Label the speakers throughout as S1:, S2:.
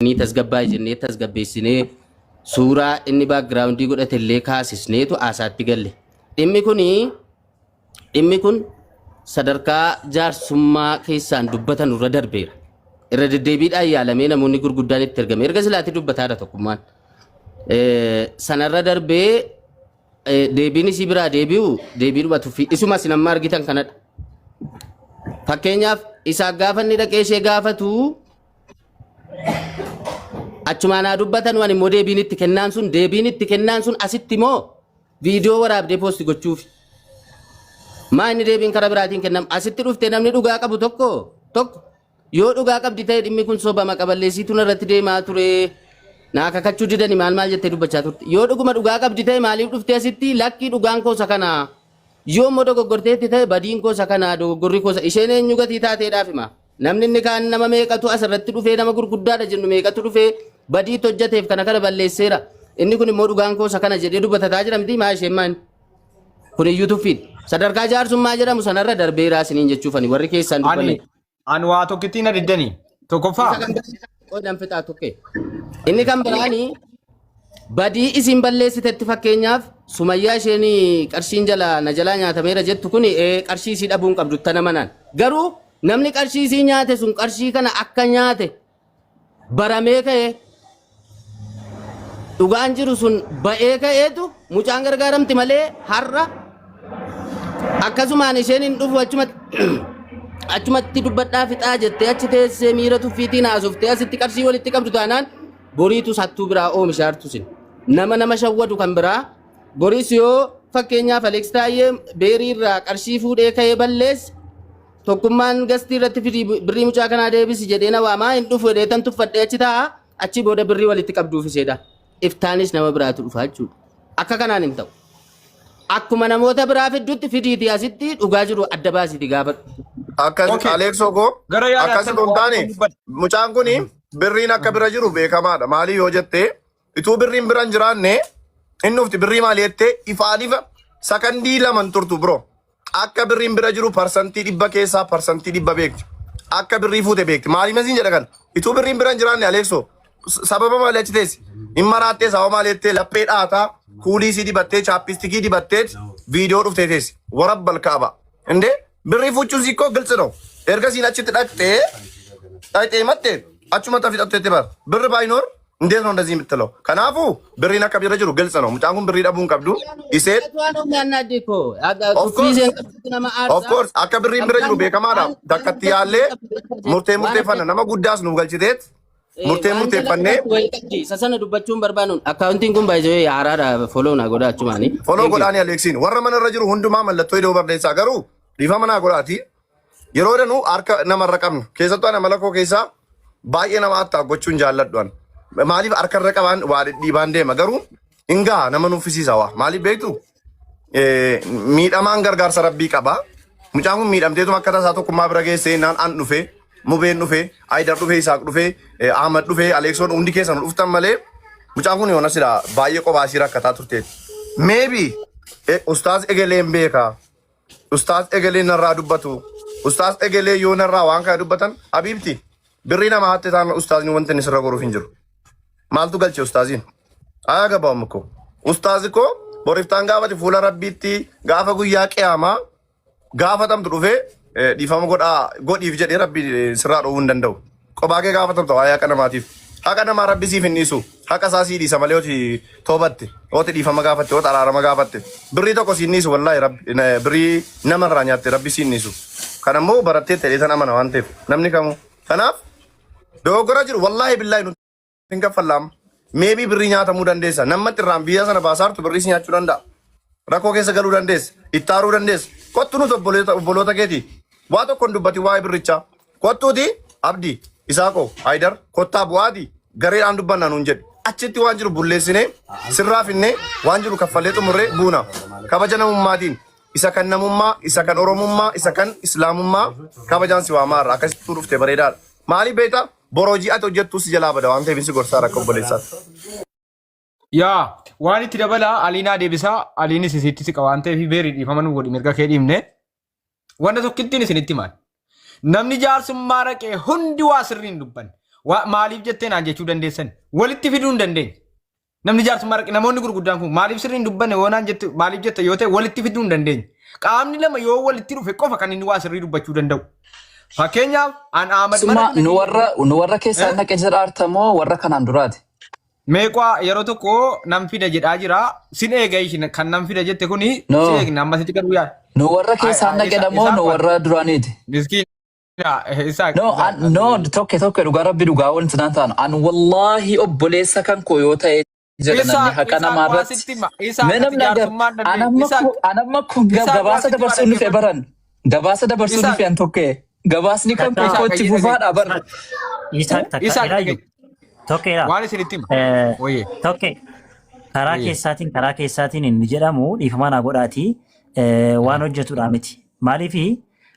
S1: Ni tasgabbaa'i jennee tasgabbeessinee suuraa inni background godhate illee kaasisneetu haasaatti galle. Dhimmi kun sadarkaa jaarsummaa keessaan dubbatan irra darbeera. Irra deddeebiidhaan yaalamee namoonni gurguddaan itti ergame. Erga silaatti dubbataadha Tokkummaan. Sanarra darbee deebiin isii biraa deebi'u deebiidhuma tuffii isuma isin amma argitan kanadha. Fakkeenyaaf, isaa gaafa inni dhaqee ishee gaafatu achumaan haa dubbatan, waan immoo deebiin itti kennaan sun asitti immoo viidiyoo waraabdee post gochuuf. Maa inni deebiin karaa biraatiin kennam asitti dhuftee namni dhugaa qabu tokko tokko yoo dhugaa qabdi ta'e, dhimmi kun soba, maqaballeessiituun irratti deemaa ture, naa kakachuu didani, maal maal jettee dubbachaa turte. Yoo dhuguma dhugaa qabdi ta'e, maaliif dhuftee asitti "Lakkii, dhugaan koosa kana"? Yoo immoo dogoggorteetti ta'e, "Badiin koosa kana, dogoggorri koosa." Isheen eenyu gatii taateedhaaf hima? Namni inni kaan nama meeqatu asirratti dhufee, nama gurguddaadha jennu meeqatu dhufee badiitti hojjeteef kana kana balleesseera, inni kun immoo dhugaan koosa kana jedhee dubbatataa jira miti? Maa isheen maan kun iyyuu tuffiidha. Sadarkaa jaarsummaa jedhamu sanarra darbeeraa isiniin jechuufani warri keessaan
S2: Ani
S1: dubbanne.
S2: Ani waa tokkittiin na diddanii. Tokkoffaa.
S1: Isa kan qoodan fixaa tokke. Inni kan biraani badii isin balleessitetti, fakkeenyaaf Sumayyaa isheen qarshiin jala na jalaa nyaatameera jettu kun qarshii isii dhabuu hin qabdu tana manaan. Garuu namni qarshii isii nyaate sun qarshii kana akka nyaate baramee ka'ee, dhugaan jiru sun ba'ee ka'eetu mucaan gargaaramti malee, har'a akkasumaan isheen hin dhufu, achumatti achumatti dubbadhaa fixaa jettee achi teessee miira tuffiitiin haasoftee asitti qarshii walitti qabdu taanaan, boriitu sattuu biraa oomishaa jirtu sin nama nama shawwadu kan biraa. Boris yoo fakkeenyaaf Alex Taayyee beerii irraa qarshii fuudhee ka'ee balleesse, Tokkummaan gastii irratti "Fidii birrii mucaa kanaa deebisi" jedhee na waamaa, hin dhufu jedhee tan tuffadhee achi taa'a. Achi booda birrii walitti qabduuf iseedha. Iftaanis nama biraatu dhufa jechuudha. Akka kanaan hin ta'u. Akkuma namoota biraa fiddutti fidiiti asitti dhugaa jiru adda baasiiti gaafadhu.
S3: Akkas
S2: Okay.
S3: Aleeksoo koo
S2: Gara yaada
S3: akkas
S2: sana
S3: otoo hin
S2: waan
S3: taane
S2: dubbadha.
S3: mucaan kun birriin akka bira jiru beekamaadha. Maaliif yoo jettee, ituu birriin bira hin jiraanne inni ufti birrii maali jettee ifaan ifa sakandii 2 hin turtu, bro. Akka birriin bira jiru 100% keessaa 100% beekti. Akka birrii fuute beekti. Maaliif masiin jedha kan? Ituu birriin bira hin jiraanne, Aleeksoo, sababa maali achi teessi? Hin maraattee, sababa maali jettee laphee dhaataa, kuulii sii dibattee, chapstick dibattee viidiyoo dhuftee teessi. Warabbal kaaba. Indee birrii fuuchuun sikkoo ግልጽ ነው. Erga siin achitti dhaqxee dhaqxee mattee achuma fixatteetti bara. ብር ባይኖር እንዴት ነው እንደዚህ የምትለው? Kanaafuu birriin akka bira jiru ግልጽ ነው. Mucaan kun birrii dhabuu hin qabdu. Iseen Of course. Of course, akka birriin bira jiru beekamaadha. Takkatti yaallee murtee murteeffanna, nama guddaas nuuf galchiteet murtee murteeffannee.
S1: Isa sana dubbachuun barbaannu, akkaawuntiin kun baay'ee haaraadha, follow naa godha achumaani.
S3: Follow godhaanii Aleeksiin, warra mana irra jiru hundumaa mallattoo iddoo barreessaa, garuu dhiifama naa godhaati. Yeroo danuu harka namarra qabnu keessattuu ana mala koo keessaa baay'ee nama attaa gochuun jaalladhu an. Maaliif harka irra qabaan waa dhidhiibaan deema, garuu hin gaha, nama nuffisiisa waa. Maaliif beektu? Miidhamaan gargaarsa rabbii qaba. Mucaan kun miidhamteetuma akka tasaa Tokkummaa bira geessee naan an dhufe, Mubeen dhufe, Ayidar dhufe, Isaaq dhufe, Ahmad dhufe, Aleeksoon, hundi keessan dhuftan malee mucaan kun yoona sila baay'ee qophaa isii rakkataa turteetti. Maybe ustaaz egeleen beekaa. Ustaaz egelee narraa dubbatu. Ustaaz egelee yoo narraa waan kana dubbatan, habiibti, birrii nama hatte taan ustaazni wanti inni sirra goruuf hin jiru. Maaltu galche ustaaziin? Aya gabaa'um ko. Ustaazi koo boriftaan gaafati fuula rabbiitti gaafa guyyaa qiyaamaa gaafatamtu dhufee dhiifama godhaa godhiif jedhee rabbi sirraa dhowwuu hin danda'u. Kophaa kee gaafatamta waa'ee haqa namaatiif. Haqa namaa rabbi siif hin dhiisu. Haqa isaa sii dhiisa malee yooti toobatte, yooti dhiifama gaafatte, yooti araarama gaafatte. Birrii tokko siin dhiisu, wallaahi, rabbi birrii namarraa nyaatte rabbi siin dhiisu. Kana immoo barattee ta'ee tan amana waan ta'eef namni kamuu. Kanaaf dogoggora jiru wallaahi billaahi nuti hin kaffallaam. Maybe birrii nyaatamuu dandeessa. Namatti irraan biyya sana baasaartu birrii si nyaachuu danda'a. Rakkoo keessa galuu dandeessa. Ittaaruu dandeessa. Kottu, nuti obboloota keeti. Waa tokko hin dubbati waa'ee birrichaa. Kottuuti Abdii, Isaaqoo, Haayidar, kottaa bu'aati gareedhaan dubbanna nuun jedhi. Achitti waan jiru bulleessinee sirraa finnee waan jiru kaffallee xumurree buuna. Kabaja namummaatiin isa kan namummaa, isa kan Oromummaa, isa kan Islaamummaa kabajaan si waamaarra akkasitti dhufte bareedaadha. Maaliif beektaa? Boroo ji'aati hojjettuu si jalaa bada waan ta'eef si gorsaa rakka obboleessaati.
S2: Yaa, waan itti dabalaa Aliinaa deebisaa. Aliinis isitti siqa waan ta'eef beerii dhiifama nu godhi, mirga kee dhiifne. Wanta tokkittiin isinitti himan. Namni jaarsummaa dhaqee hundi waa sirrii hin dubbanne. Maaliif jettee naan jechuu dandeessan? Walitti fiduu hin dandeenye. Namni jaarsummaa namoonni gurguddaan kun maaliif sirrii hin dubbanne yoo naan jette, maaliif jette yoo ta'e, walitti fiduu hin dandeenye. Qaamni lama yoo walitti dhufe qofa kan inni waa sirrii dubbachuu danda'u. Fakkeenyaaf an Ahmad
S4: Summa
S2: mana
S4: nu warra keessaa naqe jedhaarta moo warra kanaan duraati?
S2: Meeqaa yeroo tokko nan fida jedhaa jira. Sin eega ishin kan nan fida jette kuni
S4: No.
S2: si eegna ammasitti garuu yaada.
S4: Nu warra keessaa naqedha moo nu warra duraaniiti?
S2: Miskiin Isaaq.
S4: No, no, tokko tokko, dhugaa rabbi, dhugaa wanti naan ta'an. An wallaahi obboleessa kan koo yoo ta'e jedha namni haqa namaa irratti. Mee namni agar anamma kun gabaasa dabarsuu nufe baran. Gabaasa dabarsuu nufe an tokkee. Gabaasni kan koo kootti fufaadha bar.
S5: Isaaq, takka
S2: Isaaq,
S5: ilaayu. Tokkeedha.
S2: Waan isinitti hima. Wayye.
S5: Tokke karaa keessaatiin, karaa keessaatiin inni jedhamu dhiifama naa godhaatii, waan hojjetudha miti. Maaliifi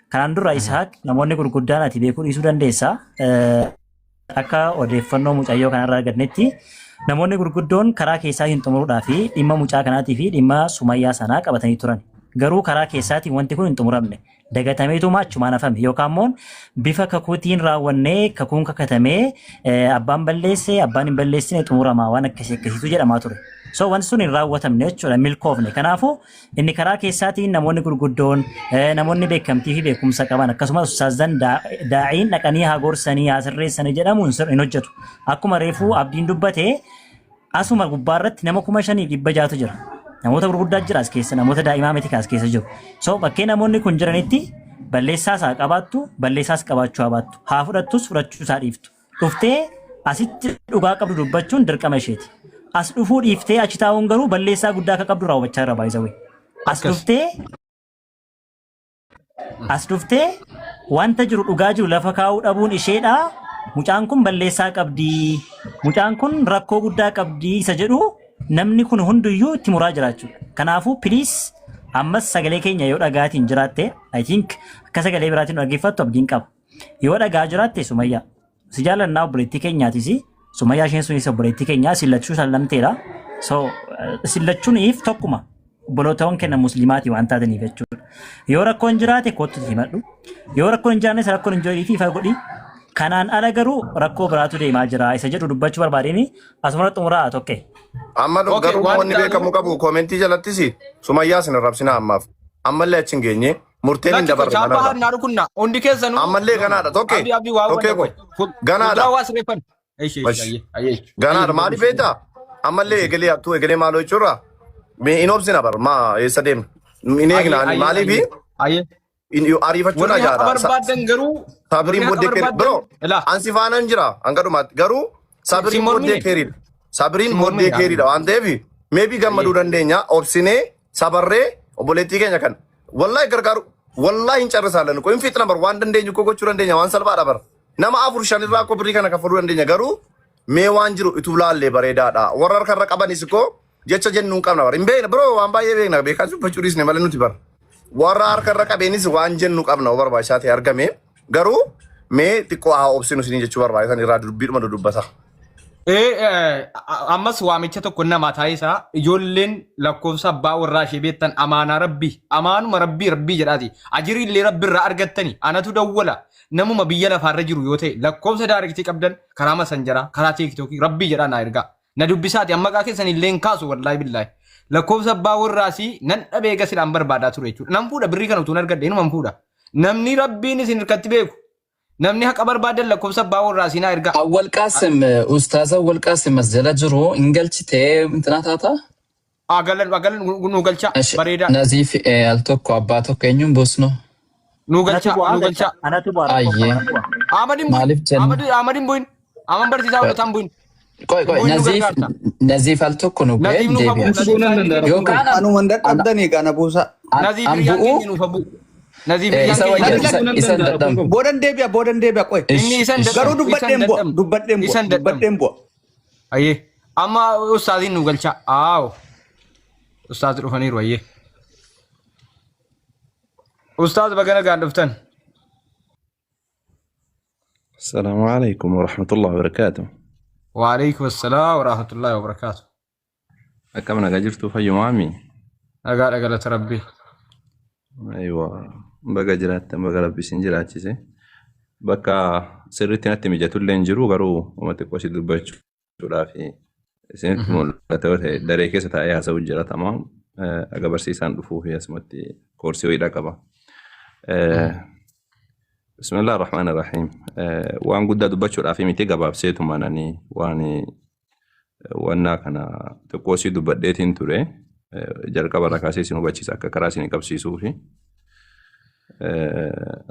S5: kanaan dura Isaaq namoonni gurguddaan ati beekuu dhiisuu dandeessa. Akka odeeffannoo mucayyoo kanarraa argannetti namoonni gurguddoon karaa keessaatiin xumuruudhaa fi dhimma mucaa kanaatii fi dhimma Sumayyaa sanaa qabatanii turan. Garuu karaa keessaatiin wanti kun hin xumuramne. Dagatameetuma achumaan hafame yookaan immoo bifa kakuutiin raawwannee kakuun kakatamee abbaan balleesse abbaan hin balleessine xumuramaa waan akkasii akkasiitu jedhamaa ture. So wanti sun hin raawwatamne jechuudha, milkoofne. Kanaafuu inni karaa keessaatiin namoonni gurguddoon, namoonni beekamtii fi beekumsa qaban, akkasumas ustaazan daa'iin dhaqanii haa gorsanii haa sirreessanii jedhamuun hin hojjetu. Akkuma reefuu Abdiin dubbate, asuma gubbaarratti nama 5600tu jira. Namoota gurguddaa jira as keessa, namoota daa'imaa miti as keessa jiru. So bakkee namoonni kun jiranitti balleessaa isaa qabaattu, balleessaas qabaachuu haa baattu, haa fudhattus fudhachuu isaa dhiiftu. Dhuftee asitti dhugaa qabdu dubbachuun dirqama isheeti. As dhufuu dhiiftee achi taa'uun garuu balleessaa guddaa akka qabdu raawwachaa irra baay'isawee. As dhuftee wanta jiru, dhugaa jiru lafa kaa'uu dhabuun isheedha. Mucaan kun balleessaa qabdi. Mucaan kun rakkoo guddaa qabdi isa jedhu namni kun hunduyyuu itti muraa jira jechuudha. Kanaafuu please, ammas sagalee keenya yoo dhagaatiin jiraatte, I think akka sagalee biraatiin dhaggeeffattu abdiin qaba. Yoo dhagaa jiraatte, Sumayyaa, si jaallannaa, obboleettii keenyaatis Sumayyaa isheen sunis obboleettii keenyaa, isin lachuu sallamteedha. So isin lachuuniif tokkuma, obbolootawwan kenna musliimaati waan taataniif jechuudha. Yoo rakkoon jiraate kottu himadhu. Yoo rakkoon hin jiraannes rakkoon hin jirreef ifa godhi. Kanaan ala garuu rakkoo biraatu deemaa jira isa jedhu dubbachuu barbaadeen asuma xumuraa tokke.
S3: Amma
S2: Okay,
S3: garuu
S2: waan
S3: wanni
S2: itti
S3: beekamuu qabu, comment jalattis Sumayyaa isin arrabsinaa, ammaaf. Ammallee achi hin geenye, murteen hin
S2: Lakki
S3: dabarre
S2: chaappaa
S3: kanarra.
S2: harnaa rukunna hundi keessanuu.
S3: Ammallee ganaadha, tokke.
S2: Abdii, Abdii, waa
S3: Tokkee
S2: hubanne
S3: ko. Ganaadha.
S2: Fuuldura waa sirreeffan. Eeshi, eeshi,
S3: Bash.
S2: ayyee, ayyee.
S3: Ganaadha, maaliif beektaa? Ammallee eegalee hattuu eegalee maaloo jechuurra. Mee hin obsina bar, maa eessa deemna? Hin eegna maaliifi
S2: Ayyee.
S3: ariifachuun
S2: Warri haqa
S3: ajaa'adha.
S2: barbaadan garuu
S3: Sabiriin
S2: warri haqa
S3: booddee keeri.
S2: barbaadan
S3: Bro,
S2: ilaa
S3: ansi faanaan jira hanga dhumaatti. Garuu sabiriin
S2: Si mormine.
S3: booddee keeriidha. Sabiriin
S2: Si
S3: booddee
S2: mormine.
S3: keeriidha waan ta'eef maybe gammaduu dandeenya. Obsinee sabarree obboleettii keenya kan wallahi gargaaru, wallahi hin carrisaalan ko hin fixna bar, waan dandeenyu ko gochuu dandeenya, waan salphaadha bar. Nama afur shanirraa ko birrii kana kaffaluu dandeenya, garuu mee waan jiru ituu laallee bareedaadha. Warra harkarra qabanis ko jecha jennu hin qabna bar. Hin beekna bro, waan baay'ee beekna, beekaa dubbachuu dhiisne malee nuti bar. Warra harkarra qabeenis waan jennu qabna yoo barbaachisaa ta'e argame, garuu mee xiqqoo haa obsinu isinii jechuu barbaachisan irraa dubbiidhuma dudubbata.
S2: Ammas waamicha tokko namaa taasisaa, ijoolleen lakkoofsa abbaa warraa ishee beektan, amaanaa rabbii, amaanuma rabbii, rabbii jedhaati ajirii illee rabbi irraa argattani, anatu dawwala, namuma biyya lafaarra jiru yoo ta'e lakkoofsa direct qabdan karaa Messenger, karaa TikTok, rabbii jedhaa naa ergaa, na dubbisaati. Amma maqaa keessan illee hin kaasu, wallaahi billaahi, lakkoofsa abbaa warraasii nan dhabee gasiidhaan barbaadaa ture jechuudha. Nan fuudha birrii kana utuun argadhe, inuma fuudha. Namni rabbiin isin hirkatti beeku, namni haqa barbaadan, lakkoofsa abbaa warraasii naa ergaa.
S4: Awwal Qaasim, Ustaaz Awwal Qaasim as jala jiru hin galchitee intina taata?
S2: Agalan agalan, nu galchaa, bareedaa.
S4: Naziif al tokko abbaa tokko eenyuun buusnu?
S2: Nu
S5: Anatu
S2: galchaa,
S5: bu'aa
S2: nu
S5: galcha.
S2: galchaa.
S5: Anatu bu'aa, rakkoo
S4: Ayyee.
S5: qaba, anatu bu'aa.
S2: Ahmad hin bu'in.
S4: Maaliif jenna?
S2: Ahmad, Ahmad hin bu'in. Ahmad barsiisaa fudhataan bu'in.
S4: Qoy qoy.
S2: Bu'in nu
S4: Naziif
S2: gargaarta.
S4: Naziif al tokko nu bu'ee
S2: Naziif nuuf
S4: deebi'a.
S2: habu. Naziif
S6: Bu'uu nan danda'a.
S4: Yookaan
S6: Anuma hin dadhabdanii kana buusa.
S2: Naziif
S4: an
S2: hiriyyaan
S4: bu'uu
S2: keenya nuuf habu. Naziif hiriyyaan
S4: isa
S2: keenya
S4: wayya
S2: nuuf
S4: isa
S2: habu.
S4: isa hin dadhabne.
S6: Boodan deebi'a, boodan deebi'a, qoy.
S2: Inni
S4: Ish
S2: isa hin
S4: ish.
S6: Garuu
S2: dadhabu. Isa hin
S6: dubbadheen bu'a,
S2: dadhabne.
S6: dubbadheen
S2: Isa
S6: bu'a,
S2: hin dadhabne.
S6: dubbadheen bu'a.
S2: Ayyee. Amma ustaaziin nu galchaa. Aawo. Ustaazi dhufaniiru, ayyee. Ustaaz, baga nagaan dhuftan.
S7: السلام عليكم ورحمة الله وبركاته.
S2: وعليكم السلام ورحمة الله وبركاته.
S7: Akkam, nagaa jirtuu? Fayyumaami?
S2: Nagaadha, galata rabbii.
S7: Aywa, baga jiraattan, baga rabbi isin jiraachise. Bakka sirriitti natti mijatullee hin jiru garuu uma xiqqoo si dubbachuudhaaf isinitti mul'ata yoo ta'e daree keessa taa'ee haasa'u jira tamaam. Aga barsiisaan dhufuu fi asumatti koorsii wayiidha qaba. Bismillah ar-Rahmaan ar-Rahiim. Waan guddaa dubbachuudhaaf miti gabaabseetumaan ani waan wannaa kana xiqqoo si dubbadheetiin ture. Jalqaba irraa kaasee isin hubachiisa akka karaa isin qabsiisuufi.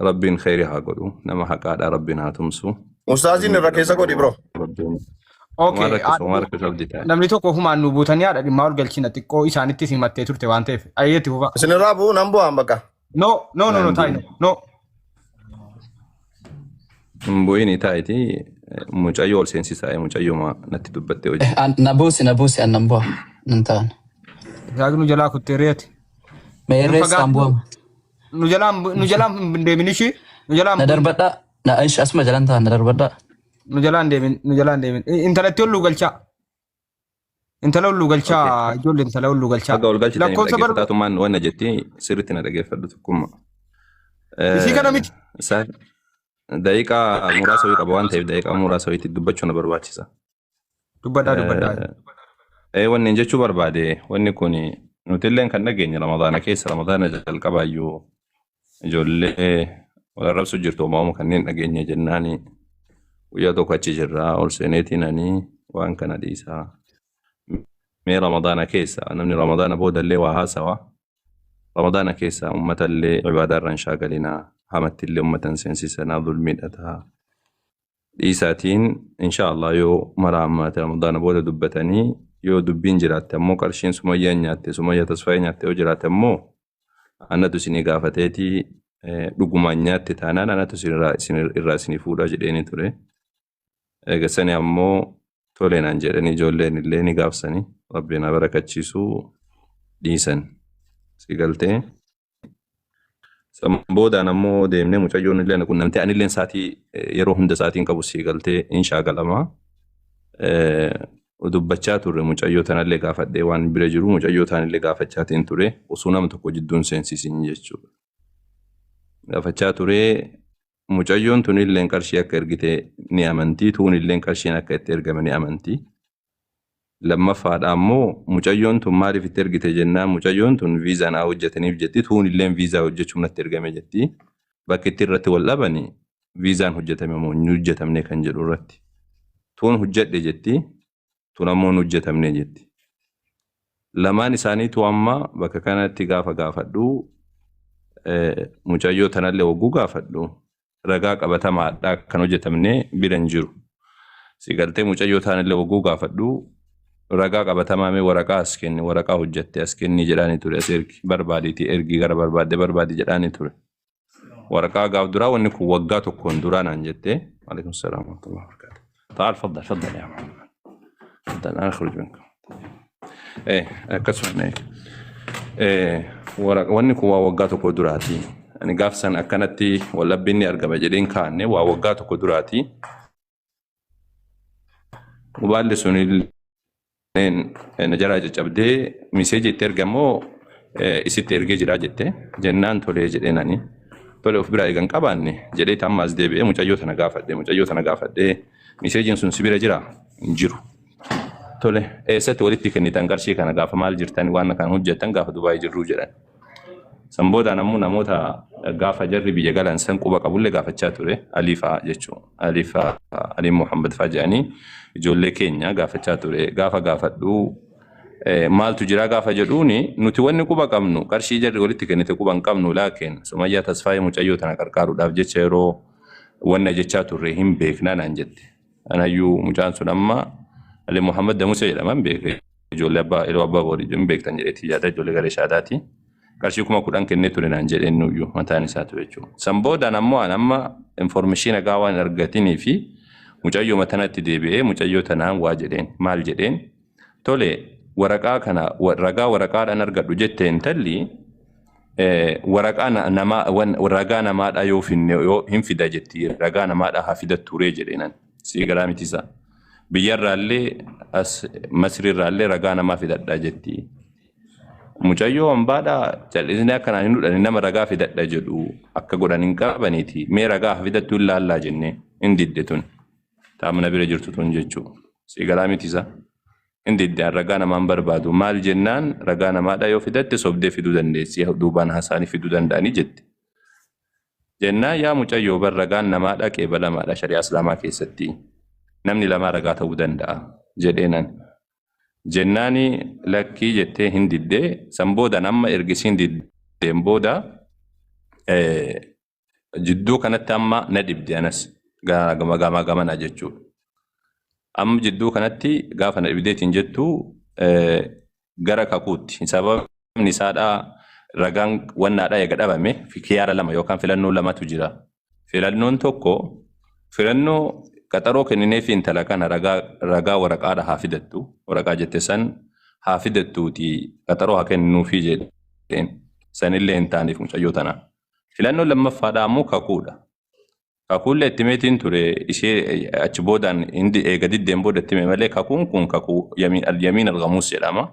S7: Rabbiin kheyri haa godhu. Nama haqaadhaa Rabbiin haa tumsu.
S3: Ustaaziin irra keessa godhi bro.
S7: Rabbiin homaa
S2: Okay,
S7: rakkisu homaa rakkisu abdii ta'e.
S2: Namni tokko ofumaan nu buutanii haadha dhimmaa ol galchina xiqqoo isaanitti simattee turte waan ta'eef. Ayyeetti fufa.
S3: Isinirraa bu'uu nan bu'aan bakka.
S2: No, no, no, no,
S7: Hin
S2: taa'i.
S7: bu'in.
S2: No.
S7: Hin bu'in taa'iti mucayyoo ol seensisaa mucayyoo natti dubbatte hojii.
S4: Na buusi na buusi an nan bu'a nan ta'an.
S2: Isaaq nu jalaa kuttee reeti.
S4: Meerree
S2: Nu
S4: isaan
S2: fagaadhu.
S4: bu'ama.
S2: Nu jalaan hin deemin ishii. Nu jalaan
S4: Na
S2: bu'in.
S4: darbadhaa. Na ish asuma jalan ta'an na darbadhaa.
S2: Nu jalaan deemin. Nu jalaan deemin. Intalatti ol nu galchaa. Intala ol nu galchaa.
S7: Okay.
S2: Ijoollee intala ol nu galchaa.
S7: Haga ol galchitaniif
S2: Lakkoofsa barba.
S7: dhaggeeffataatumaan wanna jetti sirriitti na dhaggeeffadhu tokkummaa.
S2: Isii kana miti.
S7: Isaan daqiiqaa muraasa wayii qaba waan ta'eef daqiiqaa muraasa wayiitti dubbachuu na barbaachisa.
S2: Dubbadhaa dubbadhaa.
S7: Wanni hin jechuu barbaade wanni kun nuti illee kan dhageenye Ramadaana keessa Ramadaana jalqabaayyuu ijoollee wal arrabsu jirtu uumamu kanneen dhageenye jennaani guyyaa tokko achi jirraa ol seeneetiin ani waan kana dhiisaa. Mee Ramadaana keessa namni Ramadaana boodallee waa haasawa. Ramadaana keessa uummatallee ibaadaa irra hin shaagalinaa hamattillee uummata hin seensisanaa zulmiidha ta'a. Dhiisaatiin insha Allah yoo mara ammaate Ramadaana booda dubbatanii yoo dubbiin jiraatte ammoo qarshiin Sumayyaan nyaatte Sumayyaa Tasfaayee nyaatte yoo jiraate ammoo anatu isinii gaafateetii dhugumaan nyaatte taanaan anatu isin irraa isinii fuudhaa jedheeni ture. Eega sani ammoo tole naan jedhanii ijoolleen illee ni gaafsanii rabbi na barakachiisuu dhiisan. Si galtee? San boodaan ammoo deemnee mucayyoon illee na qunnamtee anilleen saatii yeroo hunda saatiin qabu si galtee in shaakalama. Dubbachaa turre mucayyoo tanallee gaafadhee waan bira jiru mucayyoo tanallee gaafachaatiin ture osoo nama tokko jidduun seensisin jechuudha. Gaafachaa ture mucayyoon tunilleen qarshii akka ergite ni amantii tuunilleen qarshiin akka itti ergame ni amantii. Lammaffaadha ammoo mucayyoon tun maaliif itti ergite jennaan mucayyoon tun viizaa naa hojjetaniif jetti tuunilleen viizaa hojjechuuf natti ergame jetti. Bakki itti irratti wal dhabani viizaan hojjetame moo hin hojjetamne kan jedhu irratti. Tuun hojjedhe jetti tun ammoo hin hojjetamne jetti. Lamaan isaaniitu amma bakka kanatti gaafa gaafadhu mucayyoo tanallee hogguu gaafadhu ragaa qabatamaadha kan hojjetamne bira hin jiru. Si galtee mucayyoo tanallee hogguu gaafadhu ragaa qabatamaa mee waraqaa as kenni waraqaa hojjette as kenni jedhaani ture as ergi barbaadiiti ergi gara barbaadde barbaadi jedhaani ture. Waraqaa gaaf duraa wanni kun waggaa tokkoon duraa naan jette. Alaikum salaam wa rahmatullahi wa barakatuh. تعال تفضل تفضل يا محمد تفضل انا اخرج منكم. Akkasuma wanni kun waa waggaa tokko duraati. Ani gaaf san akkanatti wallabbiin ni argama jedheen kaanne waa waggaa tokko duraati. Mobaalli sun na jalaa caccabdee message itti ergamoo isitti ergee jira jette jennaan tolee jedheen ani. Tole of biraa eegan qabaanne jedhee ammaas deebi'ee mucayyoo tana gaafadhee messageiin sun si bira jira hin jiru. Tole eessatti walitti kennitan qarshii kana gaafa maal jirtan waan kana hojjettan gaafa Dubaayii jirruu jedhan. San boodaan ammoo namoota gaafa jarri biyya galan san quba qabullee gaafachaa ture Alifaa jechuun Alifaa Alii Muhammad faa jedhanii ijoollee keenya gaafachaa ture gaafa gaafadhu maaltu jira gaafa jedhuuni nuti wanni quba qabnu qarshii jarri walitti kennite quba hin qabnu laakiin Sumayyaa Tasfaayee mucayyoo tana qarqaaruudhaaf jecha yeroo wanna jechaa turre hin beeknaa naan jette. Anayyuu mucaan sun amma Ali Muhammad Damuse jedhama hin beekne ijoollee abbaa iloo abbaa borii hin beektan jedheetii yaada ijoollee garee shaadaati. Qarshii 10,000 kennee ture naan jedheen nuyyuu mataan isaatu jechuudha. San boodaan ammoo an amma information gaa waan argatinii fi mucayyoo matanatti deebi'ee mucayyoo tanaan waa jedheen maal jedheen tole waraqaa kana ragaa waraqaadhaan argadhu jette intalli waraqaa namaa ragaa namaadhaa yoo finne yoo hin fida jetti ragaa namaadhaa haa fidattuuree jedheenan sii galaa miti isaa. Biyyarraallee as Masriirraallee ragaa namaa fidadhaa jetti. Mucayyoo hambaadhaa callisnee akkanaan hin dhudhani nama ragaa fidadha jedhu akka godhan hin qabaniiti. Mee ragaa haa fidattuu hin laallaa jennee hin didde tun. Taamna bira jirtu tun jechuu. Si galaa miti isa. Hin didde an ragaa namaan barbaadu. Maal jennaan ragaa namaadha yoo fidatte sobdee fiduu dandeessi duubaan hasaanii fiduu danda'anii jette. Jennaan yaa mucayyoo bar ragaan namaadha qeebalamaadha shari'aa islaamaa keessatti. Namni lamaa ragaa ta'uu danda'a jedheenan. Jennaani lakkii jettee hin diddee san boodan amma ergisiin diddeen booda jidduu kanatti amma na dhibde anas gama gama gamana jechuudha. Amma jidduu kanatti gaafa na dhibdeetiin jettu gara kakuutti sababni isaadhaa ragaan wannaadhaa eega dhabame kiyaara lama yookaan filannoo lamatu jira. Filannoon tokko filannoo qaxaroo kennineefi intala kana ragaa ragaa waraqaadha haa fidattu waraqaa jette san haa fidattuuti qaxaroo haa kenninuufi jedheen sanillee hin taaneef mucayyoo tana. Filannoon lammaffaadhaa ammoo kakuudha. Kakuullee itti meetiin ture ishee achi boodaan hindi eega diddeen booda itti hime malee kakuun kun kakuu yamiin al-yamiin al-ghamuus jedhama.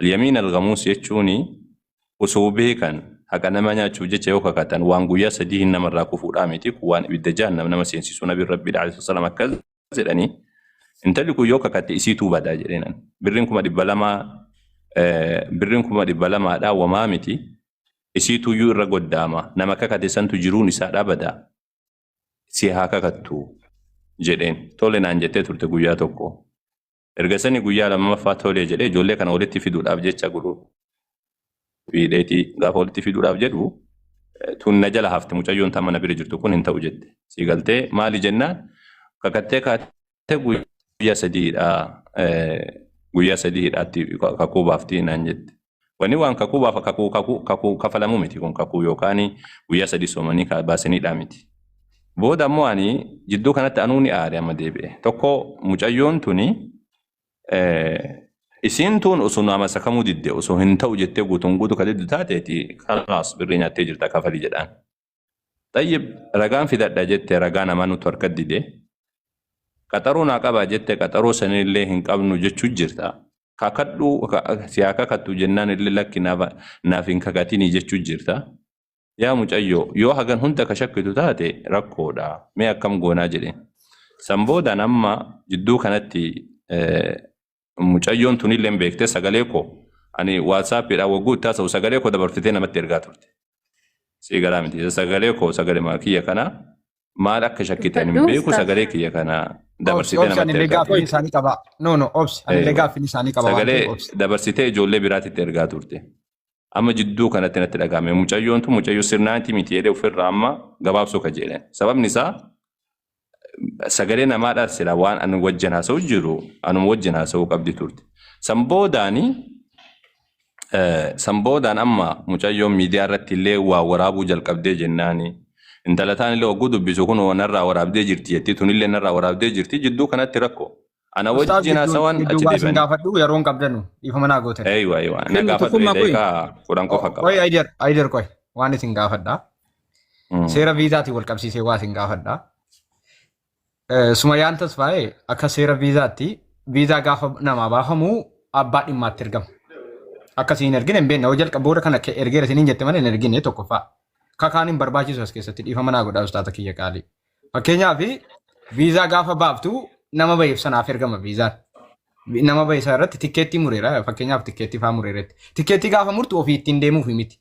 S7: Al-yamiin al-ghamuus jechuun osoo beekan haqa nama nyaachuuf jecha yoo kakatan waan guyyaa 3 hin namarraa kufuudhaa miti kun waan ibidda jahannam nama seensisu nabiin rabbii alayhi salaam akkas jedhanii intalli kun yoo kakatte isiituu badaa jedheenan birriin 200,000 birriin 200,000dhaa wamaa miti isiituyyuu irra goddaama nama kakate santu jiruun isaadhaa badaa si haa kakattu jedheen tole naan jettee turte guyyaa tokko Erga sani guyyaa lammaffaa tolee jedhee ijoollee kana walitti fiduudhaaf jecha guruu fiidheetii gaafa walitti fiduudhaaf jedhu tun na jala hafte mucayyoon tan mana bira jirtu kun hin ta'u jette. Si galtee maali jennaan kakattee kaatee guyyaa sadiidha guyyaa sadii hidhaatti kakuu baaftii naan jette. Wani waan kakuu baafa kakuu kakuu kakuu kafalamuu miti kun kakuu yookaan guyyaa sadii soomanii baasaniidhaa miti. Booda ammoo ani jidduu kanatti anuu ni aare amma deebi'e. Tokko mucayyoon tuni isiin tun osoo nama sakamuu didde osoo hin ta'u jettee guutuun guutuu ka diddu taateeti kalaas birrii nyaattee jirta kafali jedhaan. Xayyib ragaan fidadha jette ragaa namaa nutu harka dide. Qaxaroo naa qabaa jette qaxaroo sanillee hin qabnu jechuu jirta. Kakadhu si haa kakattu jennaan illee lakki naaf hin kakatinii jechuu jirta. Yaa mucayyoo yoo hagan hunda ka shakkitu taate rakkoodha. Mee akkam goonaa jedheen. San boodaan amma jidduu kanatti mucayyoon tunillee hin beekte sagalee koo ani waatsaappiidhaan wagguu itti haasa'u sagalee koo dabarfitee namatti ergaa turte. Sii galaa miti. Sagalee koo sagalee kiyya kana maal akka shakkitan hin
S8: Dubbadhu
S7: beeku
S8: ustaaz.
S7: sagalee kiyya kana
S2: Obsi
S7: dabarsitee
S2: obsi
S7: namatti
S2: anillee
S7: ergaa
S2: gaaffiin
S7: turte.
S2: isaanii qaba. No no obsi anillee
S7: Eewa.
S2: gaaffiin isaanii qaba waan ta'eef
S7: Sagalee
S2: obsi.
S7: dabarsitee ijoollee biraatitti ergaa turte. Amma jidduu kanatti natti dhagahame. Mucayyoon tun mucayyoo sirnaati miti jedhee ofirraa amma gabaabsuu kajeelen. Sababni isaa sagalee namaadhaa sila waan ani wajjin haasa'u jiru anuma wajjin haasa'uu qabdi turte. San boodaani san boodaan amma mucayyoon miidiyaa irratti illee waa waraabuu jalqabdee jennaani. Intala taan illee hogguu dubbisu kun narraa waraabdee jirti jetti tunillee narraa waraabdee jirti jidduu kanatti rakkoo. Ana
S2: Ustaaz
S7: wajjin
S2: gidduun
S7: haasawan
S2: gidduu
S7: achi
S2: waa isin
S7: deebi'anii.
S2: gaafadhu yeroo hin qabdanu dhiifama naa gootan.
S7: Eeywa eeywa na
S6: Kennu
S7: gaafadhu
S6: tokkummaa qoyi.
S7: daqiiqaa 10 qofa qaba.
S2: Qoy Ayider Ayider qoy waan isin gaafadha. Seera viizaatiin wal qabsiisee waa isin gaafadha. Sumayyaan Tasfaayee akka seera viizaatti viizaa gaafa namaa baafamu abbaa dhimmaatti ergama. Akka isin hin ergine hin beekne hoo jalqaba booda kana ergeera isiniin jette malee hin ergine tokkoffaa. Kakaan hin barbaachisu as keessatti dhiifama naa godhaa ustaata kiyya qaalii. Fakkeenyaaf viizaa gaafa baaftu nama baheef sanaaf ergama viizaan. Nama bahe sana irratti tikkeettii mureera fakkeenyaaf tikkeettii faa mureeretti. Tikkeettii gaafa murtu ofii ittiin deemuuf miti.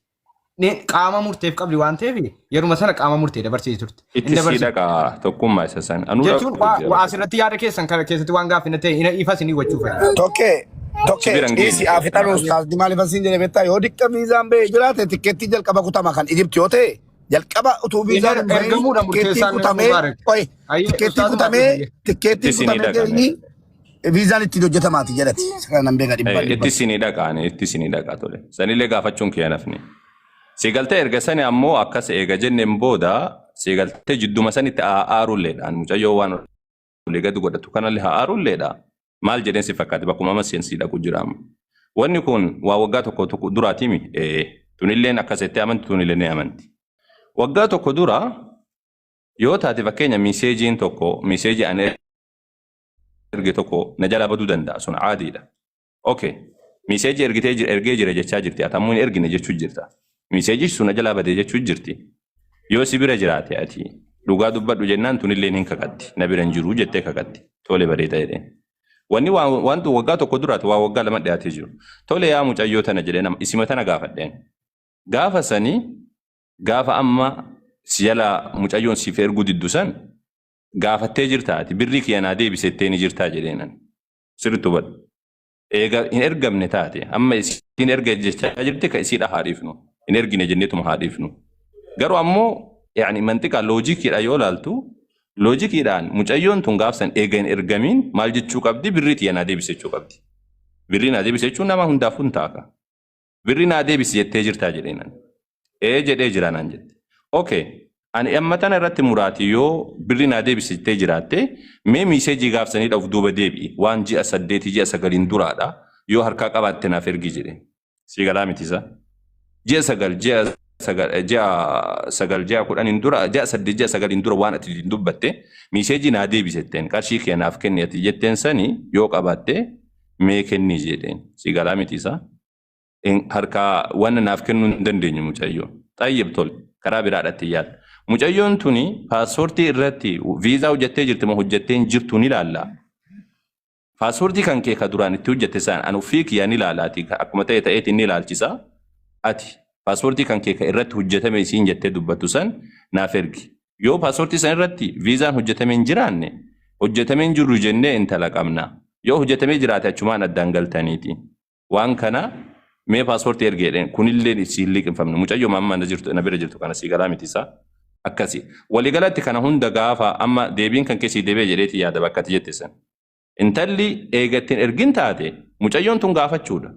S2: Qaama murteef qabdi waan ta'eef yeruma sana qaama murtee dabarsiti turte. Hin
S7: Itti sii
S2: dabarsine.
S7: dhaqa tokkummaa isa san. Anuu
S2: Jechuun
S7: dhaqu
S2: waa
S7: jira.
S2: waa asirratti yaada keessan kana keessatti waan gaaffii na ta'e ina ifa isinii gochuu fedha.
S9: Tokkee
S7: Si
S9: tokkee
S7: bira hin
S9: dhiisi
S7: geenye.
S9: haa fixan ustaazni maaliif asiin jedhe beektaa yoo diqqa viizaan ba'ee jiraate tikkeettii jalqaba kutama kan Ijipti yoo ta'e jalqaba utuu viizaan hin bahin
S2: Ergamuudha
S9: tikkeettiin
S2: murteessaan
S9: kutamee
S2: Mubaarak.
S9: qoy
S2: Ayyee
S9: tikkeettiin
S2: ustaazuma
S9: kutamee
S2: ayyee.
S7: Itti
S9: tikkeettiin
S7: sinii
S9: kutamee
S7: dhaqame.
S9: deemni viizaan ittiin hojjetamaati jedhati. Isa kana nan beeka dhibbaan
S7: Itti
S9: dhibbatti.
S7: sinii dhaqaani itti sinii dhaqaa tole. Sanillee gaafachuun kiyya nafni. Si galtee erga sani ammoo akkas eega jenneen booda si galtee jidduma sanitti aarulleedhaan mucayyoo waan olii gadi godhatu kanallee haa aarulleedha. Maal jedheen si fakkaate bakkuma amma seen sii dhaqu jira amma. Wanni kun waa waggaa tokko tokko duraatiimi. Tunilleen akkas jettee amanti tunillee ni amanti. Waggaa tokko dura yoo taate fakkeenya miseejiin tokko miseejii ani erge tokko na jalaa baduu danda'a sun caadiidha. Okay. Miseejii ergitee jira ergee jira jechaa jirti. Ati ammoo hin ergine jechuu jirta. Miseejichi sun na jalaa badee jechuu jirti. Yoo si bira jiraate ati dhugaa dubbadhu jennaan tunilleen hin kakatti. Na bira hin jiru jettee kakatti. Tole bareeda jedheen. Wanni waan waan waggaa tokko duraati waa waggaa lama dhiyaatee jiru. Tole yaa mucayyoo tana jedhee nama isima tana gaafadheen. Gaafa sanii gaafa amma si jalaa mucayyoon siif erguu diddu san gaafattee jirta ati birrii kiyya naa deebisettee ni jirtaa jedheenan. Sirriitti hubadhu. Eega hin ergamne taate amma isiin erga jechaa jirti ka isiidha haa dhiifnu. Hin ergine jenneetuma haa dhiifnu. Garuu ammoo yaani manxiqaa loojikiidha yoo laaltu loojikiidhaan mucayyoon tun gaafsan eega hin ergamiin maal jechuu qabdi birrii tiyya naa deebise jechuu qabdi. Birrii naa deebise jechuun nama hundaafuu hin ta'a. Birri naa deebisi jettee jirtaa jedheen ani. Ee jedhee jira naan jette. Okay. Ani amma tana irratti muraati yoo birri naa deebisi jettee jiraatte mee miiseejii gaafsanii of duuba deebi'i waan ji'a saddeetii ji'a sagaliin duraadha yoo harkaa qabaatte naaf ergi jedheen. Sii galaa miti isa. Ji'a sagal ji'a sagal ji'a sagal ji'a kudhaniin dura ji'a saddeet ji'a sagaliin dura waan ati ittiin dubbatte miiseejii naa deebisi jetteen qarshii kee naaf kenni ati jetteen sani yoo qabaatte mee kenni jedheen. Sii galaa miti isa. Harkaa wanna naaf kennuu hin dandeenye mucayyoon. Xayyib tole karaa biraadhatti yaala. Mucayyoon tuni paaspoortii irratti viizaa hojjettee jirti moo hojjettee hin jirtu ni ilaalla. Paaspoortii kan kee ka duraan itti hojjette san an ofii kiyya ni ilaala ati akkuma ta'e ta'eetiin ni ilaalchisa. Ati paaspoortii kan kee ka irratti hojjetame isiin jettee dubbattu san naaf ergi. Yoo paaspoortii san irratti viizaan hojjetamee hin jiraanne hojjetamee hin jiru jennee intala qabna. Yoo hojjetamee jiraate achumaan addaan galtaniiti. Waan kana mee paaspoortii ergi jedheen kunillee si hin liqimfamne mucayyoo amma na jirtu na bira jirtu kana sii galaa miti isaa akkasi. Waliigalatti kana hunda gaafa amma deebiin kan keessii deebi'e jedheeti yaada bakka ati jette san. Intalli eega ittiin ergin taate mucayyoon tun gaafachuudha.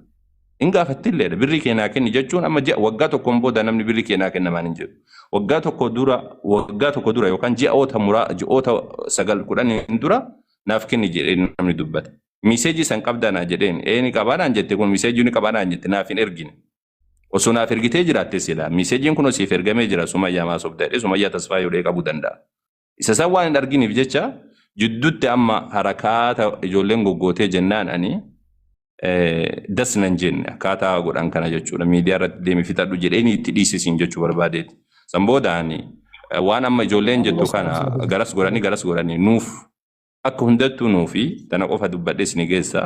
S7: Hin gaafattilleedha birrii kee naa kenni jechuun amma ji'a waggaa tokkoon booda namni birrii kee naa kenna maan hin jedhu. Waggaa tokko dura waggaa tokko dura yookaan ji'oota muraa ji'oota sagal kudhaniin dura naaf kenni jedhee namni dubbata. Miseejii san qabdaa naa jedheen ee ni qabaa naan jette kun miseejii ni qabaa naan jette naaf hin ergine. Osoo naaf ergitee jiraatte silaa miseejiin kun siif ergamee jira Sumayyaa maa sobda jedhee Sumayyaa Tasfaa yoo qabuu danda'a. Isa san waan hin arginiif jecha jidduutti amma harakaata ijoolleen goggootee jennaan ani das nan jenne akkaataa godhan kana jechuudha. Miidiyaa irratti deemi fixadhu jedheen itti dhiisisiin jechuu barbaadeeti. San booda ani waan amma ijoolleen jettu kana garas godhanii garas godhanii nuuf Akka hundattuu nuufi tana qofa dubbadhee isinii geessa.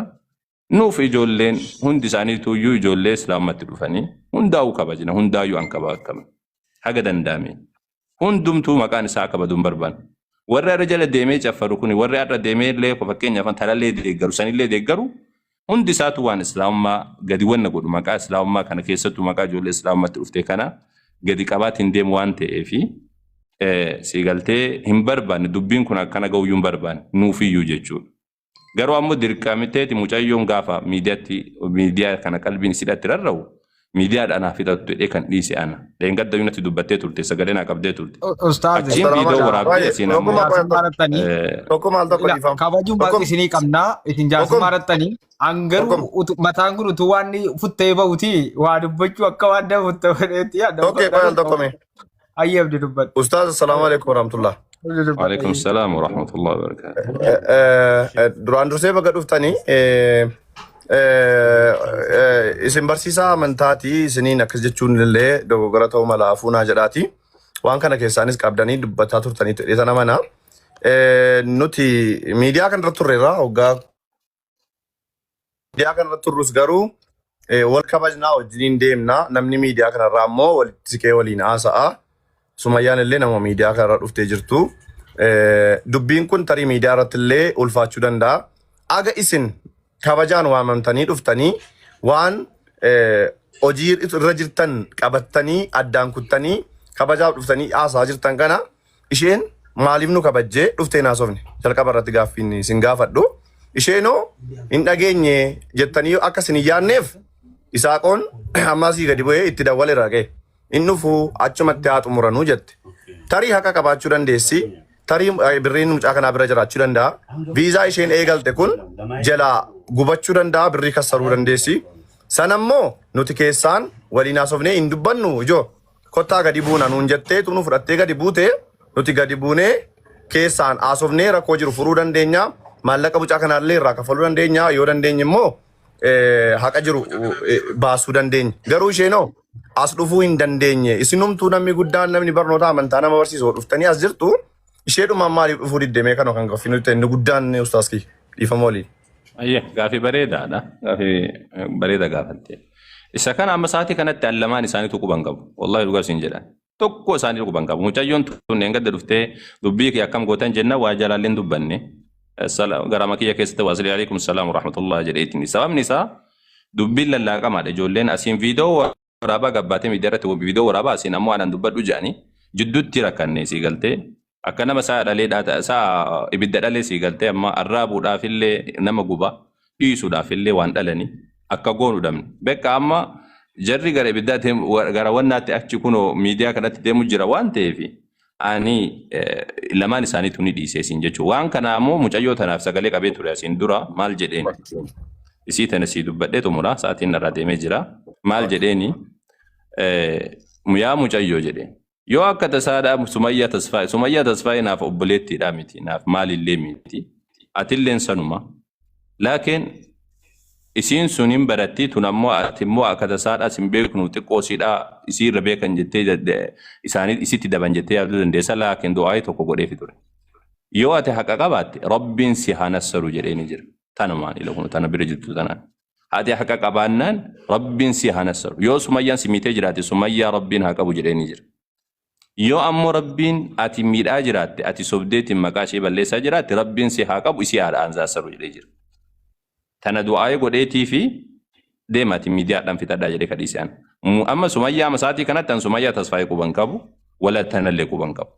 S7: Nuuf ijoolleen hundi isaaniitu iyyuu ijoollee islaamumatti dhufanii hundaa'uu kabajna hundaayyuu an kaba akkami haga danda'ame hundumtuu maqaan isaa akka badu hin barbaannu. Warri har'a jala deemee caffaru kuni warri har'a deemee illee fakkeenyaaf talallee deeggaru sanillee deeggaru hundi isaatu waan islaamummaa gadi wanna godhu maqaa islaamummaa kana keessattuu maqaa ijoollee islaamummaatti dhufte kana gadi qabaatiin deemu waan ta'eefi sii galtee hin barbaanne dubbiin kun akkana ga'uyyuu hin barbaanne nuufiyyuu jechuudha. Garuu ammoo dirqamteeti mucayyoon gaafa miidiyaatti miidiyaa kana qalbiin isidhatti rarra'u miidiyaadhaan haa fixattu jedhee kan dhiise ana. Dheengadda natti dubbattee turte sagalee naa qabdee turte.
S2: Ustaaze.
S7: Achiin viidiyoo waraabdee asiin ammoo.
S2: Jaarsummaa irrattanii.
S3: Tokko maal tokko dhiifama.
S2: Kabajuun baay'ee isinii qabnaa isin jaarsummaa irrattanii. An garuu mataan kun utuu waan futtee bahuti waa dubbachuu akka waan nama futtee bahutti yaadda.
S3: Tokko qoyal tokko mee.
S2: Ayyee abdi dubbadhu.
S3: Ustaaz assalaamu alaikum warahmatullah.
S7: Waalaikum salaam wa rahmatullahi wa barakatuh.
S3: Duraan dursee baga dhuftanii isin barsiisaa amantaati isiniin akkas jechuun illee dogoggora ta'uu mala afuunaa jedhaati. Waan kana keessaanis qabdanii dubbataa turtanii jedhee sana mana. Nuti miidiyaa kanarra turreerra hoggaa Miidiyaa kanarra turrus garuu wal kabajnaa wajjiniin deemna. Namni miidiyaa kanarraa immoo walitti siqee waliin haasa'a. Sumayyaan illee nama miidiyaa kanarra dhuftee jirtu. Dubbiin kun tarii miidiyaa irratti illee ulfaachuu danda'a. Aga isin kabajaan waamamtanii dhuftanii waan hojii irra jirtan qabattanii addaan kuttanii kabajaaf dhuftanii haasaa jirtan kana Isheen maaliif nu kabajjee dhuftee hin haasofne? Jalqaba irratti gaaffiin isin gaafadhu. Isheenoo hin dhageenye jettanii akka isin hin yaadneef Isaaqoon amma asii gadi bu'ee itti dawwaleera ga'e. Hin dhufu achumatti haa xumuranuu jette. Tarii haqa qabaachuu dandeessi. Tarii birriin mucaa kanaa bira jiraachuu danda'a. Viizaa isheen eegalte kun jalaa gubachuu danda'a birrii kassaruu dandeessi. Sanammoo nuti keessaan waliin haasofnee hin dubbannu ijoo. Kottaa gadi buuna nuun jettee nu fudhattee gadi buute nuti gadi buunee keessaan haasofnee rakkoo jiru furuu dandeenya. Maallaqa mucaa kanaallee irraa kaffaluu dandeenya. Yoo dandeenye immoo haqa jiru baasuu dandeenya. Garuu isheenoo as dhufuu hin dandeenye. Isinumtuu namni guddaan namni barnoota amantaa nama barsiisu dhuftanii as jirtu isheedhumaan maaliif dhufuu diddemee kan kan gaaffii nuti ta'e inni guddaan ustaas kiyya dhiifama waliin.
S7: Ayyee gaafii bareedaadha. Gaafii bareeda gaafatte. Isa kana amma sa'aatii kanatti an lamaan isaaniitu quban qabu. Wallahi dhugaa siin jedha. Tokko isaanii quban qabu. Mucayyoon tun eeggadda dhuftee dubbii kee akkam gootan jenna waa jalaallee hin dubbanne. Garama kiyya keessatti waasili alaikum salaam warahmatullah jedheetiin. Sababni isaa dubbiin lallaaqamaadha. Ijoolleen asiin viidiyoo waraabaa gabbaatee miidiyaa irratti viidiyoo waraabaa asiin ammoo anaan dubbadhu jedhanii jidduutti rakkanne sii galtee akka nama sa'a dhalee sa'a ibidda dhalee sii galtee amma arraabuudhaaf illee nama guba dhiisuudhaaf illee waan dhalanii akka goonu dhabne. Bekka amma jarri gara ibiddaa deemu gara wannaatti achi kunoo miidiyaa kanatti deemu jira waan ta'eef ani lamaan isaaniitu ni dhiisee siin jechuudha. Waan kana ammoo mucayyoo tanaaf sagalee qabee ture asiin dura maal jedheen isii tana sii dubbadhee xumura sa'aatiin narraa deemee jira. Maal jedheeni yaa mucayyoo jedheen. Yoo akka tasaadhaa Sumayyaa Tasfaayee Sumayyaa Tasfaayee naaf obboleettiidhaa miti naaf maalillee miti atilleen sanuma. Laakiin isiin sun hin baratti tun ammoo ati immoo akka tasaadhaa sin beeknu xiqqoo siidhaa isii irra beekan jettee isaanii isitti daban jettee yaaduu dandeessa laakiin du'aayii tokko godheefi ture. Yoo ati haqa qabaatte Rabbiin si haa nassaru jedhee ni jira. Tanumaan ila kun tana bira jirtu tanaan. Ati haqa qabaannaan Rabbiin si haa nassaru. Yoo Sumayyaan si miitee jiraate Sumayyaa Rabbiin haa qabu jedhee ni jira. Yoo ammoo Rabbiin ati miidhaa jiraatte ati sobdeetiin maqaa ishee balleessaa jiraatte Rabbiin si haa qabu isii haa anzaassaru jedhee jira. Tana du'aayii godheetii fi deema ati miidiyaadhaan fixadhaa jedhee kadhiise an. Amma Sumayyaa amma sa'aatii kanatti an Sumayyaa Tasfaayee quban qabu wala tanallee quban qabu.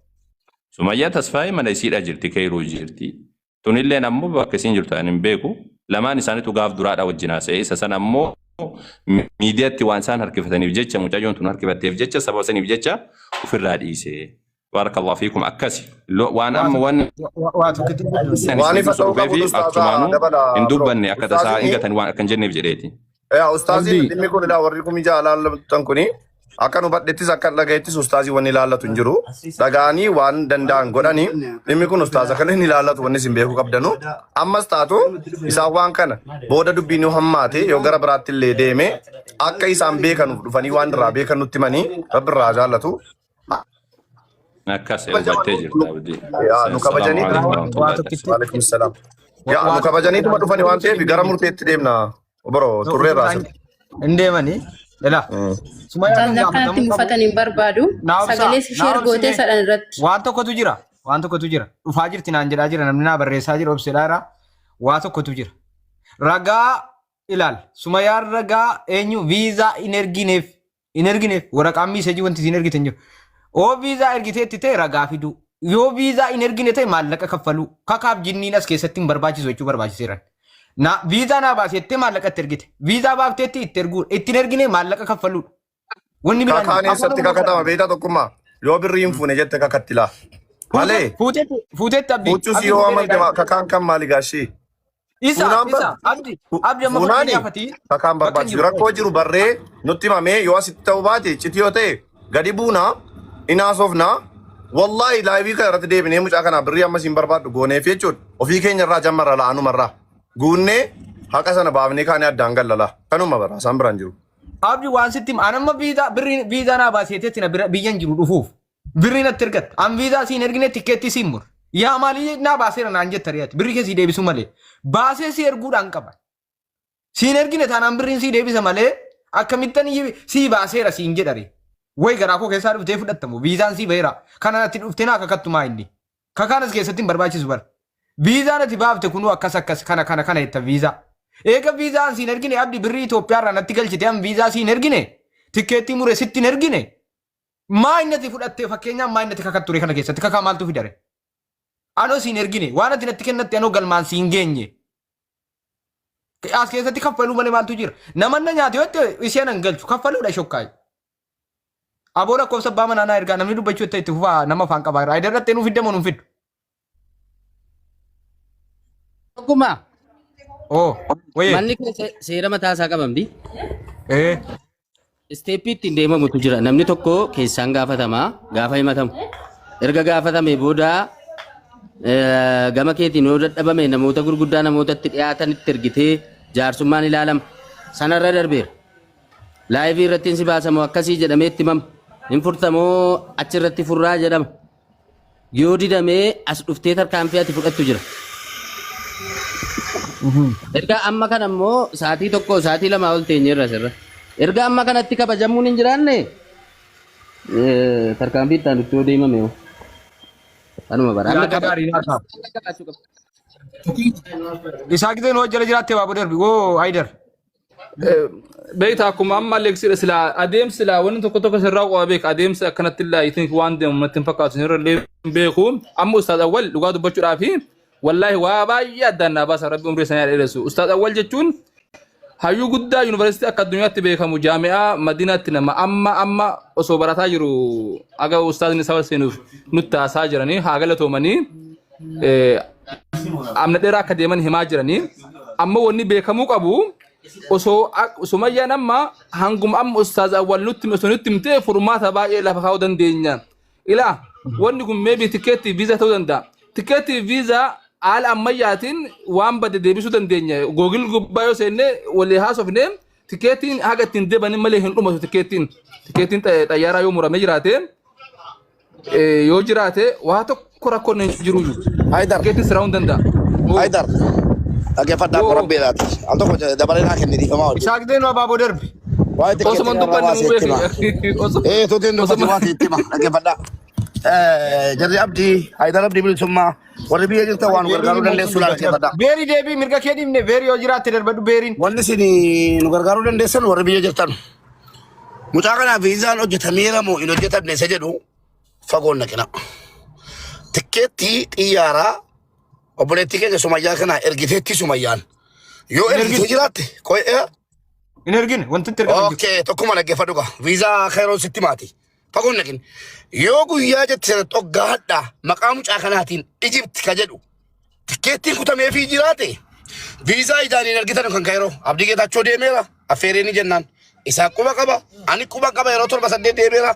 S7: Sumayyaa Tasfaayee mana isiidha jirti Keyruu jirti. Tunilleen ammoo bakka isiin jirtu ani hin beeku. Lamaan isaaniitu gaaf duraadha wajjin haasa'e. Isa sana ammoo miidiyaatti waan isaan harkifataniif jecha mucayyoon tun harkifatteef jecha sababa saniif jecha ofirraa dhiise. Baarakallahu fiikum akkasi. Waan amma waan
S2: Waa tokkotti gidduu.
S7: san
S3: Waan
S7: isin
S3: ifa ta'uu
S7: dhufee
S3: qabu
S7: fi
S3: ustaaza
S7: achumaanuu
S3: dabala
S7: hin
S3: bro.
S7: dubbanne akka tasaa hin
S3: Ustaaziin
S7: gatan waan akkan jenneef jedheeti.
S3: yaa ustaaziin
S2: Abdii.
S3: dhimmi kun ilaa warri kun ija ilaallatan kuni akka nu badhettis akka dhagahettis ustaazii wanni ilaallatu hin jiru. Dhaga'anii waan danda'an godhanii dhimmi kun ustaaza kana hin ilaallatu wanni isin beekuu qabdanu. Ammas taatu isaan waan kana booda dubbiin yoo hammaate yoo gara biraatti illee deeme akka isaan beekanuuf dhufanii waan irraa beekan nutti himanii rabbi irraa jaallatu.
S7: Akkas hubattee jirta abdii.
S3: Yaa nu
S7: Assalaamu
S3: kabajanii
S7: alaikum
S2: Waa
S7: warahmatullahi
S2: tokkitti.
S3: Waalaikum salaam. Yaa
S2: Waa
S3: nu kabajaniituma dhufanii waan ta'eef gara murteetti deemna. Bro turreerraa asirra.
S2: Hin deemanii. Ilaa. Sumayyaa kan
S8: Ustaazni akkanatti
S2: gaafatamuu qabu.
S8: mufatan hin barbaadu.
S2: Naa obsaa.
S8: Sagalee
S2: Naa
S8: share gootee
S2: obsine.
S8: sadhan irratti.
S2: Waan tokkotu jira. Waan tokkotu jira. Dhufaa jirti naan jedhaa jira. Namni naa barreessaa jira obsedhaa jira. Waa tokkotu jira. Ragaa ilaal. Sumayyaan ragaa eenyu viizaa hin ergineef. Hin ergineef. Waraqaan miiseejii wanti isin ergite hin jiru. Oo viizaa ergiteetti ta'e ragaa fiduu. Yoo viizaa hin ergine ta'e maallaqa kaffaluu. Kakaaf jinniin as keessatti hin barbaachisu jechuu barbaachiseera. Na viizaa naa baasettee maallaqa itti ergite. Viizaa baafteetti itti erguudha. Itti hin ergine maallaqa kaffaluudha. Wanni biraan
S3: Kakaan
S2: hin jiru.
S3: eessatti kakatama beektaa tokkummaa? Yoo birrii hin fuune jette kakatti laa. Malee
S2: Fuuteetti fuuteetti abdii.
S3: fuuchus
S2: Abdii
S3: yoo
S2: fuutee
S3: amante
S2: dha.
S3: kakaan kan maali gaashii?
S2: Isa
S3: Fuunaan
S2: isa
S3: bar
S2: abdii abdii amma
S3: fuunaani
S2: fakkeenyaaf ati
S3: kakaan
S2: bakka hin
S3: barbaachisu
S2: jiru.
S3: rakkoo jiru barree nutti himamee yoo asitti ta'uu baate citi yoo ta'e gadi buunaa inaasofnaa wallaahi laayivii kana irratti deebinee mucaa kanaa birrii ammas hin barbaaddu gooneef jechuudha ofii keenya irraa jammarra la'anumarraa guunnee haqa sana baafnee kaanee addaan gallala kanuma bara isaan biraan jiru.
S2: Abdii waan sitti hima. Ani amma viizaa birrii viizaa naa baaseeteetti na bira biyya hin jiru dhufuuf. Birrii natti ergatta. An viizaa siin ergine tikkeettii siin mur. Yaa maalii naa baaseera naan jetta riyaati. Birrii kee sii deebisuu malee. Baasee si erguudhaan qaba. Siin ergine taanaan birriin sii deebisa malee akkamittan sii baaseera siin jedhare. Way garaa koo keessaa dhuftee fudhattamu. Viizaan sii baheera. Kana natti dhuftee naa kakattu maa inni. Kakaan as keessatti hin barbaachisu bara. Viizaan ati baafte kunuu akkas akkas kana kana kana jetta viizaa. Eega viizaan siin ergine abdi birrii Itoophiyaa irraa natti galchite an viizaa siin ergine tikkeettii mure sitti hin ergine maa inni ati fudhatte fakkeenyaaf maa inni ati kakattu ture kana keessatti kakaa maaltu fidare? Anoo siin ergine waan ati natti kennatte anoo galmaan siin geenye. As keessatti kaffaluu malee maaltu jira? Namanna nyaate yoo ta'e isheen hin galchu kaffaluudha shokkaayi. Aboo lakkoofsa abbaa manaa naa ergaa namni dubbachuu itti fufaa nama afaan qabaa irraa. Idarratti nuu fiddamoo nuun fiddu.
S1: Akkuma
S2: Oo wayee.
S1: manni keessa seera mataa isaa qabamti.
S2: Ee.
S1: Isteeppii ittiin deemamutu jira. Namni tokko keessaan gaafatama gaafa himatamu. Erga gaafatame booda gama keetiin yoo dadhabame namoota gurguddaa namootatti dhiyaatanitti ergitee jaarsummaan ilaalama. Sanarra darbeera. Live irratti si baasamoo akkasii jedhamee itti himama. Hin furtamoo achirratti furraa jedhama. Yoo didamee as dhuftee tarkaanfii ati fudhattu jira. Erga amma kana immoo sa'aatii 1 sa'aatii 2 ol teenyeerra asirra. Erga amma kanatti kabajamuun hin jiraanne tarkaanfii itti aanutti yoo deemame hoo. Kanuma bara. Amma
S2: Yaada gaarii naasaa.
S1: qabaachuu qaba.
S2: Isaa gisee nu jala jiraatte baaboo darbi woo Haydar.
S8: Beektaa, akkuma amma Aleeksiidha, silaa adeemsi silaa wanni tokko tokko sirraa qaba beeka. Adeemsi akkanatti illee I think waan deemu natti hin fakkaatu, sirra illee hin beeku. Amma Ustaaz Awwal dhugaa dubbachuudhaa fi wallaahi waa baay'ee addaan naa baasa. Rabbi umrii isaanii haa dheeressu. Ustaaz Awwal jechuun hayyuu guddaa yuunivarsiitii akka addunyaatti beekamu, jaami'aa Madiinaatti nama amma amma osoo barataa jiru aga ustaazni isaa seenuuf nutti haasaa jiranii haa galatoomanii. Amna dheeraa akka deeman himaa jiranii. Amma wanni beekamuu qabu, osoo Sumayyaan amma hanguma amma Ustaaz Awwal nutti osoo nutti himtee furmaata baay'ee lafa kaa'uu dandeenya. Ilaa, wanni kun maybe tikeettii viizaa ta'uu danda'a. Tikeettii viizaa haala ammayyaatiin waan bade deebisuu dandeenya. Google gubbaa yoo seenne walii haasofne, tikeettiin haga ittiin deebanin malee hin dhumatu tikeettiin. Tikeettiin xayyaaraa yoo muramee jiraate, yoo jiraate, waa tokko rakkoon hin jiru.
S9: Haydar.
S8: Tikeettiin siraa'uu hin danda'a.
S9: Haydar. Dhaggeeffadhaa,
S8: Woo.
S9: qorabbeedhaati. Al tokko dabalee naa kenni dhiifamaa wajjin.
S2: Isaa gisee nu abaaboo darbi.
S9: Waa'ee tikeettii
S8: Osuma hin
S9: irraa
S8: dubbanne
S9: waa sitti hima.
S8: beeki.
S9: Eh, tuutiin dubbati waa sitti hima. Dhaggeeffadhaa. Jarri Abdii, Haydar Abdii Bilisummaa, warri biyya jirtan waan nu gargaaruu dandeessu laala dhaggeeffadhaa.
S2: Beerii deebii mirga kee dhiibne. Beerii yoo jiraatte darbadhu beeriin.
S9: Wanni isin nu gargaaruu dandeessan, warri biyya jirtan. Mucaa kanaaf viizaan hojjetameera moo hin hojjetamne isa jedhu fagoon naqina. Tikkeettii xiyyaaraa obboleettii keenya Sumayyaa kana ergiteetti Sumayyaan. Yoo
S2: Hin
S9: ergitee
S2: ergine.
S9: jiraatte qo'ee.
S2: Hin ergine, wanti itti ergamu hin jiru.
S9: Okay, tokkuma dhaggeeffadhu gaa. Viizaa Kairoon sitti maati. Fagoon naqin. Yoo guyyaa jette sanatti hoggaadha maqaa mucaa kanaatiin Ijipti ka jedhu tikkeettiin kutameefii jiraate, viizaa ijaan hin argitan kan Kairoo. Abdii Geetaachoo deemeera affeeree ni jennaan. Isaa quba qaba. Ani quba qaba, yeroo torba saddeet deemeera.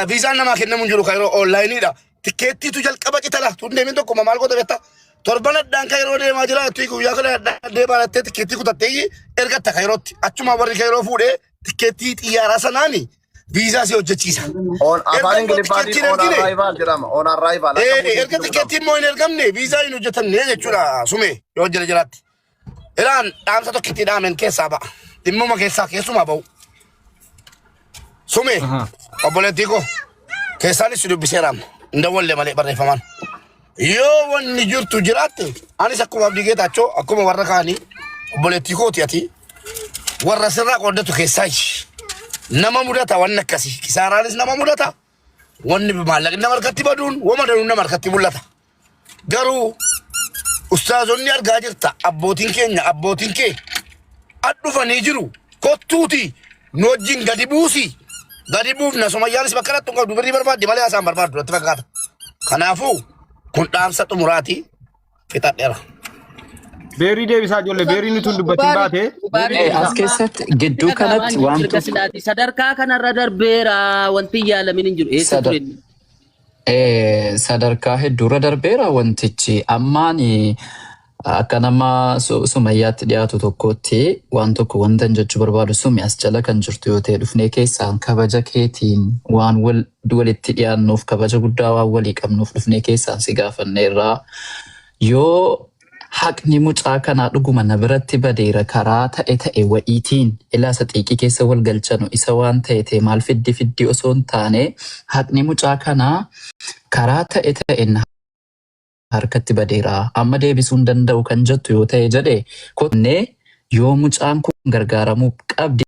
S9: Viizaan namaa kennamu hin jiru Kairoo, onlaayiniidha. Tikkeettiitu jalqaba citala. Tun deemin tokkuma maal goota beektaa? Torban addaan Kairoo deemaa jira. Ati guyyaa kana addaan deemaa jettee tikkeettii kutattee ergatta Kairootti. Achuma warri Kairoo fuudhee tikkeettii xiyyaaraa sanaani viizaa si hojjechiisa.
S3: On
S9: Erga
S3: afaan
S9: immoo
S3: Ingiliffaatiin
S9: tikkeettiin
S3: on
S9: ergine.
S3: arrival jedhama. On arrival akka
S9: Erga
S3: buuteetti
S9: tikkeettiin immoo hin ergamne viizaa hin hojjetamne jechuudha sume yoo jala jalaatti. Ilaan, dhaamsa tokkitti dhaamen keessaa ba'a. Dhimmuma keessaa keessumaa ba'u. Sume, obboleettii koo, keessaanis si dubbiseera amma. Hin dawwalle malee barreeffamaan. Yoo wanni jirtu jiraatte, anis akkuma Abdii Geetaachoo, akkuma warra kaanii obboleettii kooti, ati warra sirraa qooddatu keessaa nama mudata wanni akkasii. Kisaaraanis nama mudata. Wanni maallaqni nama harkatti baduun wama danuun nama harkatti mul'ata. Garuu ustaazonni argaa jirta, abbootiin keenya, abbootiin kee ad dhufanii jiru. Kottuuti nu wajjin gadi buusi. Gadi buufna. Sumayyaanis bakka irratti hin qabdu, birrii barbaaddi malee haasaan barbaaddu natti fakkaata. Kanaafuu kun dhaamsa xumuraati, fixadheera.
S2: Beerii deebisaa ijoollee, beerii nuti hin dubbatin baate. Beerii
S4: As
S2: deebisaa.
S4: keessatti gidduu kanatti waan
S1: Erga
S4: tokko
S1: silaati sadarkaa kanarra darbeera, wanti hin yaalamin hin jiru. Eessa ture inni?
S4: Sadarkaa hedduurra darbeera wantichi. Ammaan akka nama Sumayyaatti dhiyaatu tokkotti waan tokko wanta hin jechuu barbaadu, Sumi, as jala kan jirtu yoo ta'e, dhufnee keessaan kabaja keetiin waan walitti dhiyaannuuf, kabaja guddaa waan walii qabnuuf dhufnee keessaan si gaafanneerraa, yoo haqni mucaa kanaa dhuguma na biratti badeera karaa ta'e ta'e wa'iitiin, ilaa isa xiiqii keessa wal galchanu, isa waan ta'e ta'e maal fiddi fiddi osoo hin taane, haqni mucaa kanaa karaa ta'e ta'e na harkatti badeera, amma deebisuu hin danda'u kan jettu yoo ta'e jedhe, kotnee yoo mucaan kun gargaaramuu qabdi.